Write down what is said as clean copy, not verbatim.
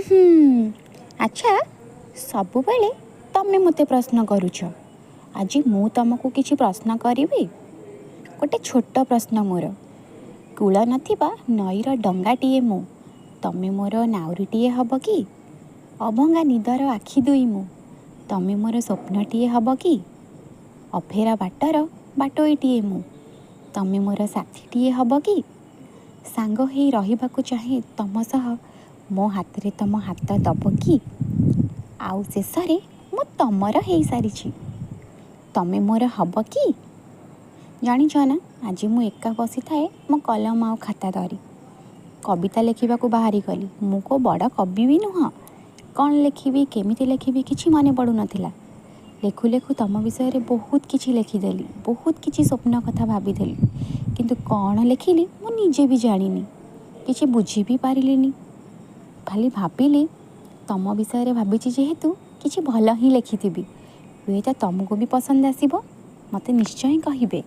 ହୁଁ, ଆଚ୍ଛା, ସବୁବେଳେ ତମେ ମୋତେ ପ୍ରଶ୍ନ କରୁଛ, ଆଜି ମୁଁ ତମକୁ କିଛି ପ୍ରଶ୍ନ କରିବି। ଗୋଟେ ଛୋଟ ପ୍ରଶ୍ନ ମୋର। କୂଳ ନଥିବା ନଈର ଡଙ୍ଗାଟିଏ ମୁଁ, ତମେ ମୋର ନାଉରୀଟିଏ ହବ କି? ଅଭଙ୍ଗା ନିଦର ଆଖି ଦୁଇ ମୁଁ, ତମେ ମୋର ସ୍ୱପ୍ନଟିଏ ହବ କି? ଅଫେରା ବାଟର ବାଟୋଇଟିଏ ମୁଁ, ତମେ ମୋର ସାଥୀଟିଏ ହବ କି? ସାଙ୍ଗ ହେଇ ରହିବାକୁ ଚାହେଁ ତମ ସହ, ମୋ ହାତରେ ତମ ହାତ ଦବ କି? ଆଉ ଶେଷରେ, ମୁଁ ତମର ହେଇସାରିଛି, ତମେ ମୋର ହବ କି? ଜାଣିଛ ନା, ଆଜି ମୁଁ ଏକା ବସିଥାଏ ମୋ କଲମ ଆଉ ଖାତା ଧରି। କବିତା ଲେଖିବାକୁ ବାହାରିଗଲି। ମୁଁ କୋଉ ବଡ଼ କବି ବି ନୁହଁ। କ'ଣ ଲେଖିବି, କେମିତି ଲେଖିବି, କିଛି ମନେ ପଡ଼ୁନଥିଲା। ଲେଖୁ ଲେଖୁ ତମ ବିଷୟରେ ବହୁତ କିଛି ଲେଖିଦେଲି, ବହୁତ କିଛି ସ୍ୱପ୍ନ କଥା ଭାବିଦେଲି। କିନ୍ତୁ କ'ଣ ଲେଖିଲି ମୁଁ ନିଜେ ବି ଜାଣିନି, କିଛି ବୁଝି ବି ପାରିଲିନି। ଖାଲି ଭାବିଲି, ତମ ବିଷୟରେ ଭାବିଛି ଯେହେତୁ କିଛି ଭଲ ହିଁ ଲେଖିଥିବି। ହୁଏତ ତମକୁ ବି ପସନ୍ଦ ଆସିବ, ମୋତେ ନିଶ୍ଚୟ କହିବେ।